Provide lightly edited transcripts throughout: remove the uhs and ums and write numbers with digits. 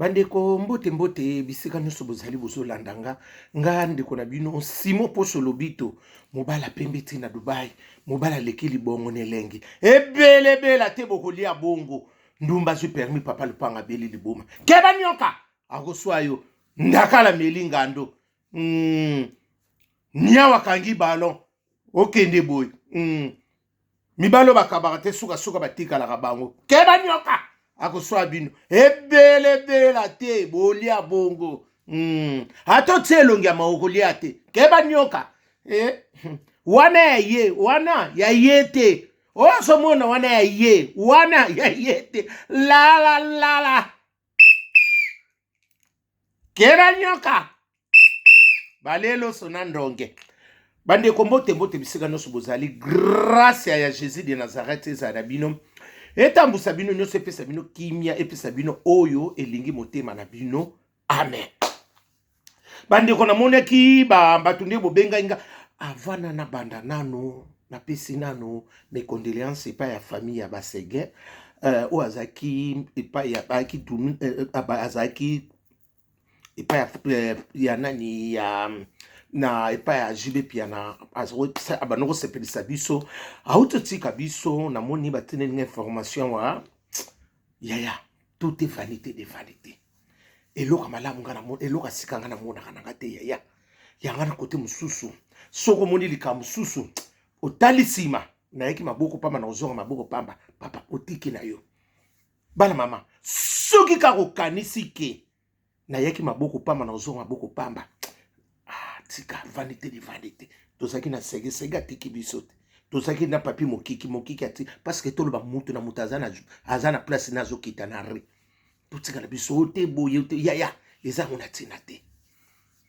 Bandeko mbote mbote bisika nyonso bozali bozolanda nga nga ndeko na bino Simon Poso Lobito mobala pembe ti na Dubai mobala aleki libongo na elengi ebelebela te bokolia bongo ndumba azwi permis papa lupanga abeli liboma keba nyoka akoswa yo ndakala meli ngando niawa akangi ballon okende boye Mibali oyo bakabaka te sukasuka batikalaka bango. Keba nyoka akoswa bino ebelebela te bolia bongo. Ata otie elongi ya mawa okolia te. Keba nyoka eh. Wana ya ye wana ya ye te oyo azomona wana ya ye wana ya ye te lala lala Keba nyoka baleloso na ndonge. Bandeko mbote mbote bisika nyonso bozali, grâce ya Jésus de Nazareth ezala na bino, etambusa bino nyonso, epesa bino kimia, epesa bino oyo elingi motema na bino. Amen. Bandeko, namonaki bato nde bobengai nga avant na banda nano, napesi nano mes condoléances epai ya famille ya Basege oyo azalaki epai ya bayaki azalaki epai ya nani ya na epai ya JB Piana, abanda kosepelisa biso, auti otika biso. Namoni batindeli nga information wa yaya, tout est vanité de vanité. Eloko malamu nga namona, eloko ya sika nga namonaka nanga te yaya. Yanga na kote mosusu, soki omoni likambo mosusu otali nsima, nayaki maboko pamba na kozonga maboko pamba. Papa otiki na yo bana mama, soki kaka okanisi ke nayaki maboko pamba na kozonga maboko pamba, tika vanité de vanité. Tozalaki na segesege atiki biso te, tozalaki na papi mokiki mokiki ati parce que toloba mutu na mutu aza na place na azokita na re totikala biso te boye te yaya, eza yango na ntina te.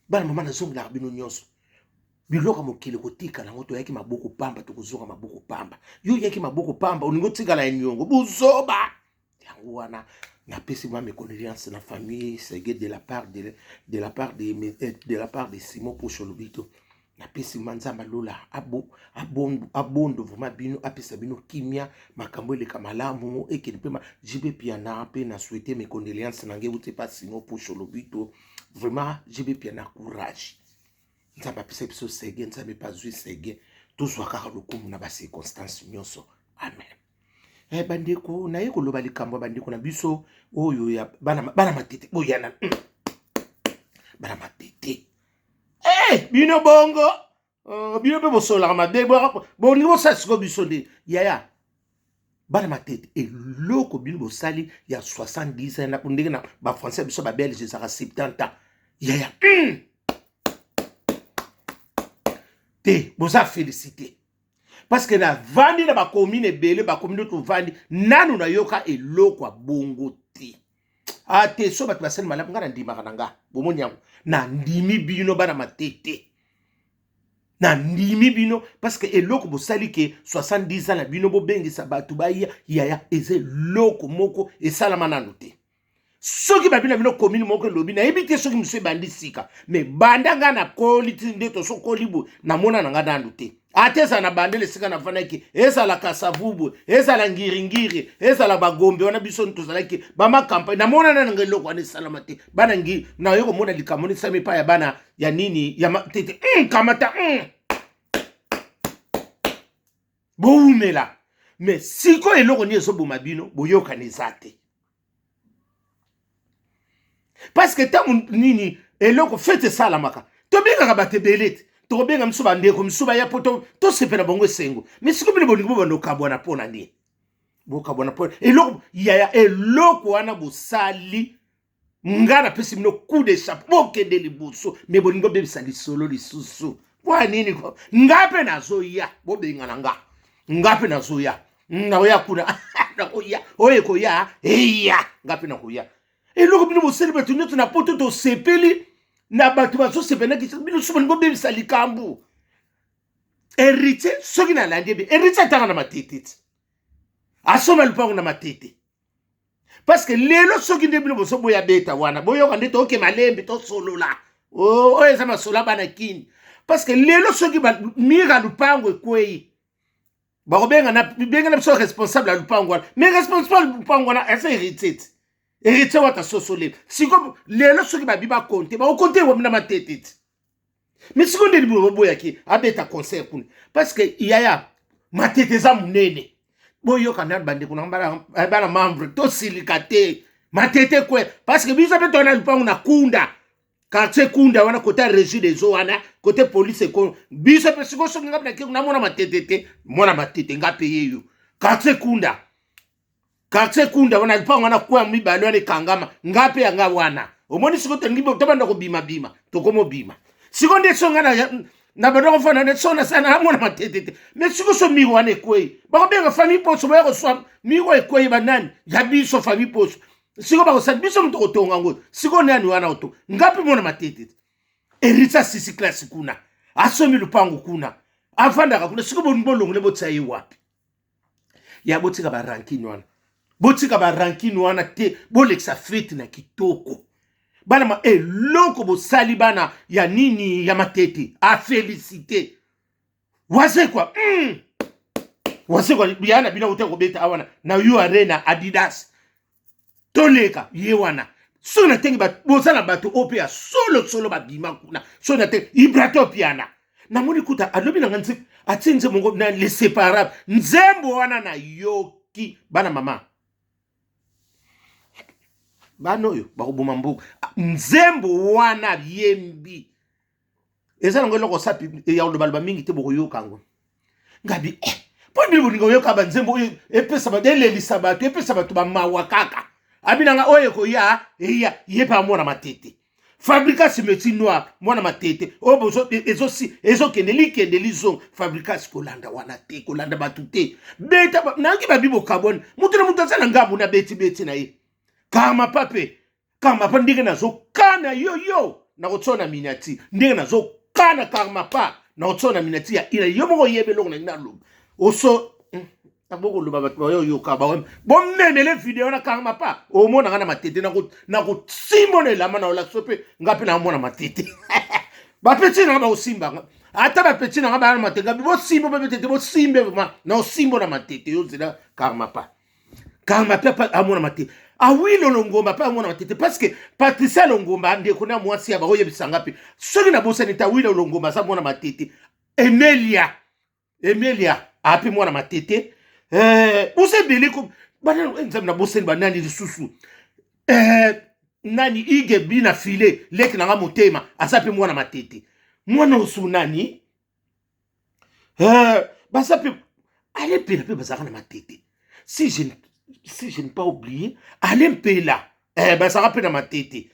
Bana mama, nazongelaka bino nyonso biloko ya mokili kotikala yango. Toyaki maboko pamba, tokozonga maboko pamba. Yo oyaki maboko pamba, olingi otikala ya niongo, buzoba. Yango wana napesi ma mes condoléances na famille Sege de la part de Simon Posho Lobito. Napesi ma Nzambe alola abondo vraiment bino, apesa bino kimia, makambo eleka malamu, ekende mpe JB Piana mpe na souhaite mes condoléances na ngai euti pa Simon Posho Lobito. Vraiment JB Piana, courage. Nzambe apesa biso Sege, Nzambe mpe azwi Sege, tozwa kaka lokumu na bacirconstance nyonso. Amen. Bandeko, naye koloba likambo ya bandeko na biso oyo ya bana matete boyana, bana matete bino bongo bino mpe bosololaka mabe, bolingi bosala sikoyo biso nde yaya. Bana matete, eloko bino bosali ya 70 ans, ndenge na bafrançais biso babelge ezalaka 70 ans yaya, te boza félicité parce que navandi na bacommune ebele, bacommune tovandi nanu nayoka eloko ya bongo te. Ate so bato basali malamu, ngai nandimaka na nga, bomoni yango, nandimi bino bana matete, nandimi bino parce que eloko bosali ke 70 ans na bino, bobengisa bato baya yaya, eza eloko moko esalama nanu te. Soki babi na bino commune moko elobi, nayebi te soki mosu ebandi sika, mais banda ngai nakoli ti nde tosokoli boye, namona na ngai nanu te. Ata ezala na bandele esika nafandaki, ezala Kasavubu, ezala Ngiringiri, ezala Bagombe wana biso tozalaki bamakampagne, namona na nanga eloko wana esalama te. Bana ngiri naye komona likambo wana esalami epai ya bana ya nini ya tete, kamata bowumela. Mais sikoyo eloko nini ezoboma bino? Boyokana eza te parce que ntango nini eloko fête esalamaka, tobengaka bato ebele te, tokobenga miso bandeko miso baya mpo tosepela bango esengo. Mais sikoyo bino bolingi bobanda okabwana mpo na nini? Bokabwana mpo eloko yaya, eloko wana bosali, nga napesi bino coup de chapeau, bokende liboso. Mais bolingi bobebisa lisolo lisusu mpo nini? Nga mpe nazoya, bobengana nga, nga mpe nazoya, nakoya kuna, nakoya oyo ekoya eya, nga mpe nakoya. Eloko bino bosali, bato nyonso na poto tosepeli na bato bazosepelaki, bino so bolingi bobebisa likambo. Héritier, soki nalandi ebe, Héritier atanga na matete ti asomba lupango na matete parce que lelo soki nde bino bozoboya beta wana, boyoka nde toke malembe, tosolola oyo eza masolo ya bana kini parce que lelo soki mira lupango ekwei, bakobenga na biso responsable ya lupango wana. Mais responsable ya lupango wana eza Héritier ti. Héritier Wata sosole siko lelo soki babi bakonte bakokonte wapi na matete ti mais siko nde libolo boboyaki abeta concert kuna parce que yaya matete eza monene. Boyoka nani bandeko na bana membre, tosilika te, matete kwe, parce que biso mpe towana lupango na kunda quartier kunda wana kota régie des eaux wana kote police eko biso mpe sikoyo soki nga mpe namona matete te, mwana matete nga mpe yeyo quartier kunda, quartier kunda wana lupango wana kwa mibale wana ekangama nga mpe yanga wana. Omoni sikoyo tolingi tobanda kobimabima, tokomobima sikoyo nde so nga na banda kofanda nde so nasala namona matete te. Mais sikoyo so miro wana ekwei, bakobenga famille Poso boya koswa miro ekwei, banani ya biso famille Poso sikoyo bakosala biso moto kotonga yango sikoyo nani wana oto nga mpe mona matete te. Héritier asisi classe kuna, asomi lupango kuna, avandaka kuna. Sikoyo bolongole botia ye wapi? Ya botika barankine wana, botika barankine wana te, bolekisa fete na kitoko. Bana ma eloko bosali bana ya nini ya matete afélicité Wazekwa. Wazekwa ya na bino uta kobeta awana na U Arena Adidas, toleka ye wana. Soki natengi boza na bato oyo mpe ya solosolo babima kuna. Soki natengi Ibrato Piana, namoni kuta alobi nanga nze atie nzembo ngo na les séparable, nzembo wana nayoki bana mama bana oyo bakoboma mboka. Nzembo wana yembi eza nango eloko sapi ya kolobaloba mingi te, bokoyoka yango. Ngabi mpo bino bolinga oyoka banzembo oyo epesa bato, elelisa bato, epesa bato bamawa kaka. Abi nanga oyo ekoya eya ye mpe amona matete Fabricas métier noir mwana matete oyo ezokende likende lizonga. Fabricas kolanda wana te, kolanda bato te, beta nayoki babi bokabwani, moto na moto aza na ngambo na betibeti na ye. Karma pape, karma pa ndenge nazokana yo yo nakotia na miniature, ndenge nazokana karma pa nakotia na miniature ya ina yo moko oyeba eloko na naloba oso bokoloba bato bayoyoka bomemele video na karma pa omonanga na matete nakosimba na elamba na olakisa mpe nga mpe naomona matete. Bapeti nanga bakosimbanga ata bapeti nanga baya na matete, ngabi bosimba mpe tete bosimbe vraiment na osimbo na matete yo nzela. Karma pa, karma mpe amona matete, Awilo Longomba mpe amona matete, parce que Patricia Longomba ndeko na mwasi ya bakoyebisanga mpe soki nabosani te, Awilo Longomba aza mwana matete, Emelia, Emelia ape mwana matete. Boza ebele bana nzambe, nabosani banani lisusu? Nani ige bina file leki nanga motema aza mpe mwana matete, mwana osu nani baza mpe ale mpela mpe bazalaka na matete, si je ne pas oublié ale mpela bazalaka mpe na matete.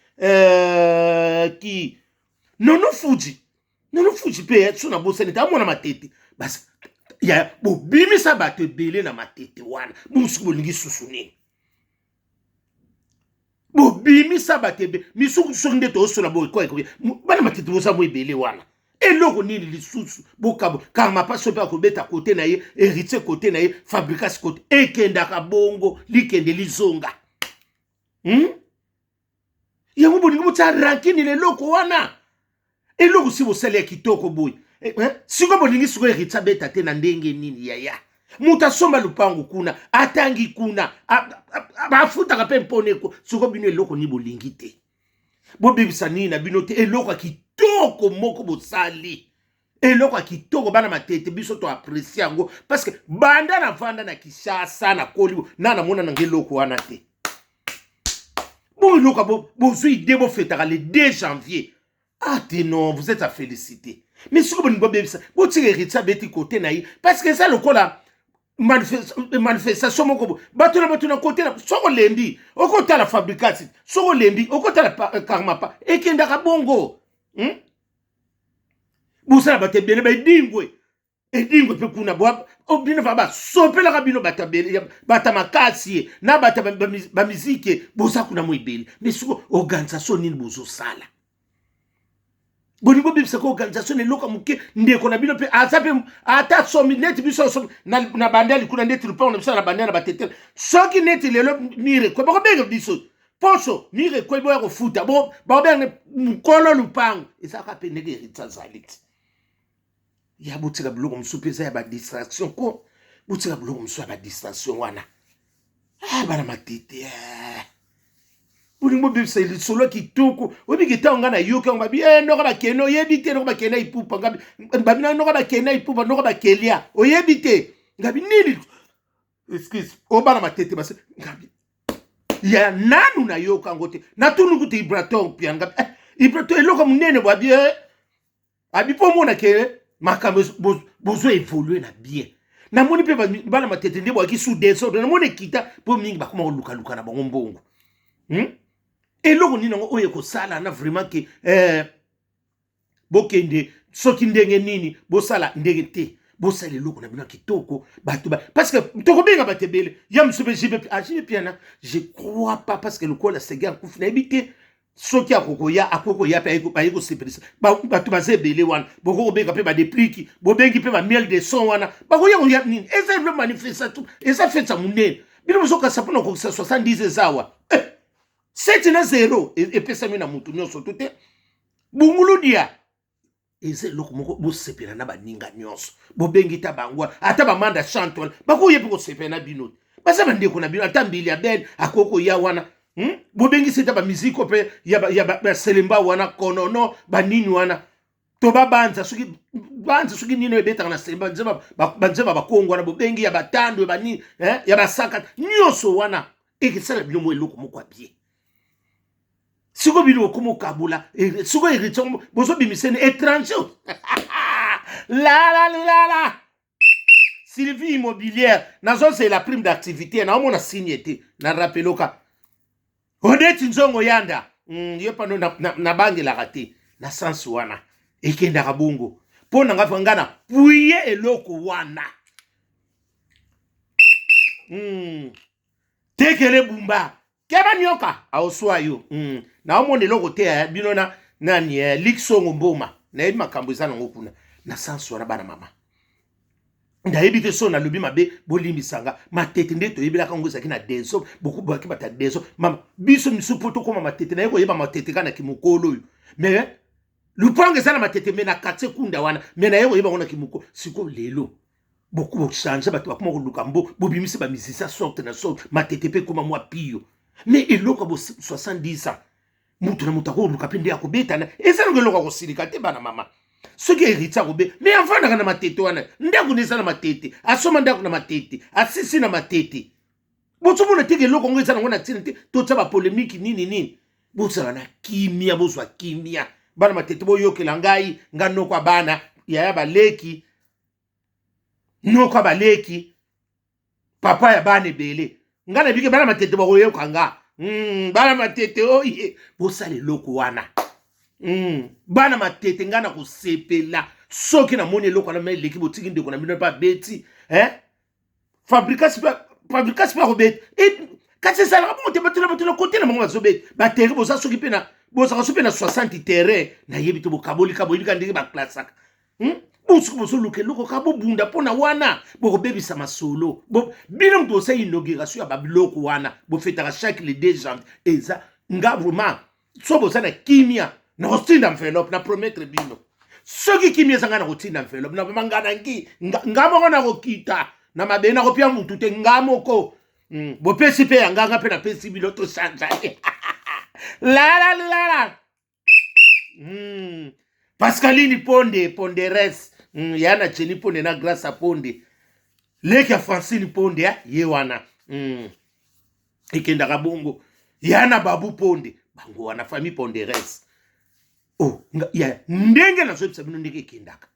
Ki Nono Fuji, Nono Fuji mpe so nabosani te amona matete. Basi ya bobimisa bato ebele na matete wana, bosuki bolingi susu nini? Bobimisa bato ebele misuku soki nde tozosola boye ekoki bana matete boza mo ebele wana, eloko nini lisusu bokabo? Karma mpasi mpe akobeta kote na ye, Héritier kote na ye, Fabricas kote, ekendaka bongo likende lizonga. Yango bolingi botia rankine na eloko wana, eloko si bosali ya kitoko boye. Sikoyo bolingi sikoyo Héritier abeta te na ndenge nini? Yaya moto asomba lupango kuna, atangi kuna, bafutaka mpe mponeko. Sikoyo bino eloko nini bolingi te? Bobebisa nini na bino te? Eloko ya kitoko moko bosali, eloko ya kitoko bana matete, biso toapprécie yango parce que banda na vanda na Kinshasa nakoli na namona nanga eloko wana te. Bon, eloko bozwi idée bofetaka le 2 janvier, ah te non, vous êtes à féliciter. Mais soki bolingi bobebisa, botika Héritier abeti kote na ye, parce que eza lokola manifestation moko bo bato na bato na kote na. Soki olembi okotala Fabricas, soki olembi okotala Karmapa, ekendaka bongo. Bosala bato ebele baedingwe edingwe mpe kuna bino fa basopelaka bino bato ebele, bato makasi ye na bato bamiziki boza kuna mo ebele. Mais siko organisation nini bozosala? Bolingi bobebisaka organisation na eloko ya moke. Ndeko na bino mpe aza mpe ata somi neti biso somi na bandali kuna, neti lupango na biso na bandali na batetele. Soki neti lelo mire ekwe, bakobenga biso poso mire ekwe boya kofuta, bakobenga mokolo lupango. Ezalaka mpe ndenge Héritier azali ti ya botika biloko mosusu mpe eza ya badistraction ko botika biloko mosusu ya badistraction wana. Ah, bana matete. Bolingi bobebisa lisolo ya kitoko. Oyebi ke ntango ngai nayoki yango babi eh, noko bakende oyebi te, noko bakende ipupa ngabi babi na noko bakende ipupa noko bakelia oyebi te ngabi nini excuse obana matete base ngabi ya nanu nayoka yango te natuni kutu ibrator pia ngabi eh, ibrator eloko monene bwabi eh, abi mpo omona ke makambo bozo evolue na bien. Namoni mpe bana matete nde bwaki sous desordre, namoni ekita mpo mingi bakoma kolukaluka na bango mbongo. Eloko nini yango oyo ekosala na vraiment ke bokende soki ndenge nini bosala ndenge te, bosala eloko na bino ya kitoko bato ba parce que tokobenga bato ebele ya mosusu mpe JB ah, JB Piana je crois pas parce que lokola Sege akufi nayebi te soki akokoya, akokoya mpe aye kosepelisa bato baza ebele wana. Bokoki kobenga mpe badepliki, bobengi mpe bamiel de son wana bakoya koya nini. Eza ebe manifestation, eza fete ya monene. Bino bozokasa mpona kokokisa 70 eza awa eh, 7 na 0 epesami na motu nyonso to te. Bunguludia eza eloko moko bosepela na baninga nyonso, bobengi ta bango ata bamanda chante wana bakoya mpe kosepela na bino, baza bandeko na bino. Ata mbili ya bene akoki koya wana, Bobengisi ata bamiziko mpe ya baselemba wana konono banini wana to babanza soki banza soki nini oyo ebetaka na selemba banzemba bakongo wana, bobengi ya batando ya banini eh, ya basaka nyonso wana ekesala bino mwa eloko moko ya bien. Sikoyo bino okoma okabula sikoyo héritier bozobimisa ni étranger lalalala. Sylvie Immobilière, nazozela prime d'activité naomona signe te na rapeloka Odeti Nzongo Yanda ye pano nabangelaka te na sens wana ekendaka bongo mpo na ngai nga na puye eloko wana. Tekele bumba keba nioka aoswa yo. Naomona eloko te eh, bino na nani eh, liksongo mboma nayebi makambo eza nango kuna na sens wana. Bana mama, nayebi te so nalobi mabe, bolimbisa nga. Matete nde toyebelaka yango ezalaki na desordre, bokobaki bato ya desordre. Mama biso misu mpo tokóma matete, naye koyeba matete kaka na kimokolo oyo. Mais lupango eza na matete me na quartier kunda wana, me naye koyeba yango na kimokolo. Sikoyo lelo bochange, bato bakoma koluka mbo bobimisi bamusicien sorte na sorte, matete mpe ekóma mwa pio. Mais eloko ya bo 70 ans, moto na moto akoluka mpe nde akobetana, eza nango eloko akosilika te. Bana mama, soki héritier akobe me avandaka na matete wana, ndako nde eza na matete, asoma ndako na matete, asisi na matete, bozomona teke eloko yango eza nango na ntina te. Totya bapolémique nini nini, bozala na kimia, bozwa kimia. Bana matete, boyokela ngai, nga noko ya bana yaya baleki, noko ya baleki, papa ya bana ebele. Ngai nabiki bana matete bakoyoka nga. Bana matete oye bosala eloko wana. Bana matete, ngai na kosepela soki namoni eloko wana ma eleki, botiki ndeko na bino mpe abeti eh? Fabricas mpe akobeta kasi ezalaka bongo te. Bato na bato na kote na bango bazobeta baterrain, boza soki mpe na bozalaka soki mpe na 60 terrain, nayebi te, bokabolika boyebi ka ndenge baklasaka. Bosuki bozoluka eloko kaka bobunda mpo na wana bokobebisa masolo. Bino moto bosala inauguration ya babiloko wana, bofetaka chaque le 2 janvier. Eza nga vraiment so boza na kimia, nakotinda enveloppe na promettre bino. Soki kimia eza, ngai nakotinda enveloppe na mama nga nangi nga moko, nakokita na mabele, nakopia mutu te, nga moko. Bopesi mpe ya nganga mpe napesi bino, tosanzani lala lala. Pascaline Ponde Ponderes, ya na Jenny Ponde na Grâce Ponde, leki ya Francine Ponde ya ye wana. Ekendaka bongo ya na Babu Ponde, bango wana famille Ponderes. Oh, ya ndenge nazoyebisa bino ndenge ekendaka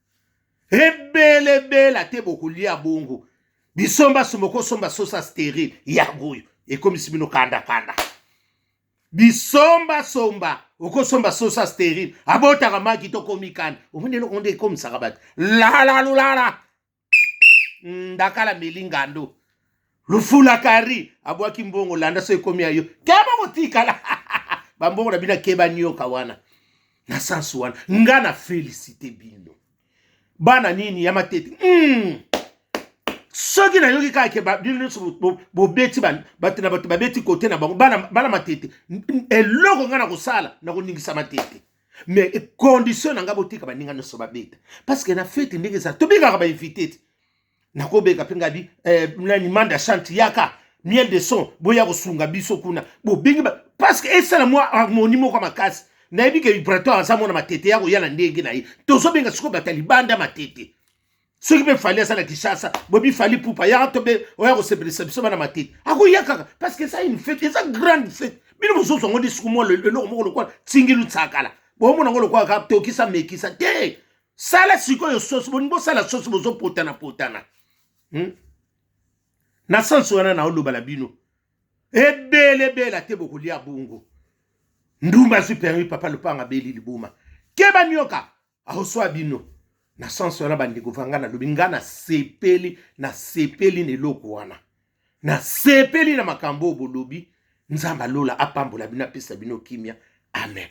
ebelebela te, bokolia bongo bisomba somba, okosomba sosa stérile yango oyo ekomisi bino kandakanda. Bisomba somba, okosomba sosa stérile abotaka maki tokomi kanda, omoni eloko nde ekomisaka bato lalalulala. Ndakala meli ngando lufula kari abwaki mbongo, landa so ekomi ya yo keba kotikala bambongo na bino, akeba nioka wana na sansu wana. Nga na félicité bino bana nini ya matete. Soki nayoki kaka ke bino nyonso bobeti, bato na bato babeti kote na bango, bana matete, eloko ngai na kosala na koningisa matete, mais condition na ngai botika baninga nyonso babeta, parce que na fete ndenge ezala tobengaka bainvité te. Nakobeka mpe ngabi nani manda chante yaka. Miel de son, boya kosunga biso kuna, bobengi parce que esala mwa harmonie moko makasi. Nayebi ke vibratoire aza mwana Matete, ya koya na ndenge na ye. Tozobenga sikoyo bato ya libanda Matete. Soki mpe Fally aza na Kinshasa, bobi Fally Ipupa yaka to mpe oya kosepelisa biso bana Matete, akoya kaka parce que eza une fête, eza grande fête. Bino bozozwa ngo lisuku mwa eloko moko lokola tingilu tsakala, bomona ngo lokola kaka tokisa mekisa te. Sala sikoyo sosi, bolingi bosala sosi, bozopotana potana, Na sansi wana naoloba na bino ebelebela te, bokolia bongo. Ndumba azwi permis, papa lopanga abeli liboma, keba nioka akoswa bino. Na sansi wana, bandeko, vanga nalobi, nga nasepeli, nasepeli na eloko wana, nasepeli na makambo oyo bolobi. Nzambe alola apambola bino, apesa bino kimia. Amen.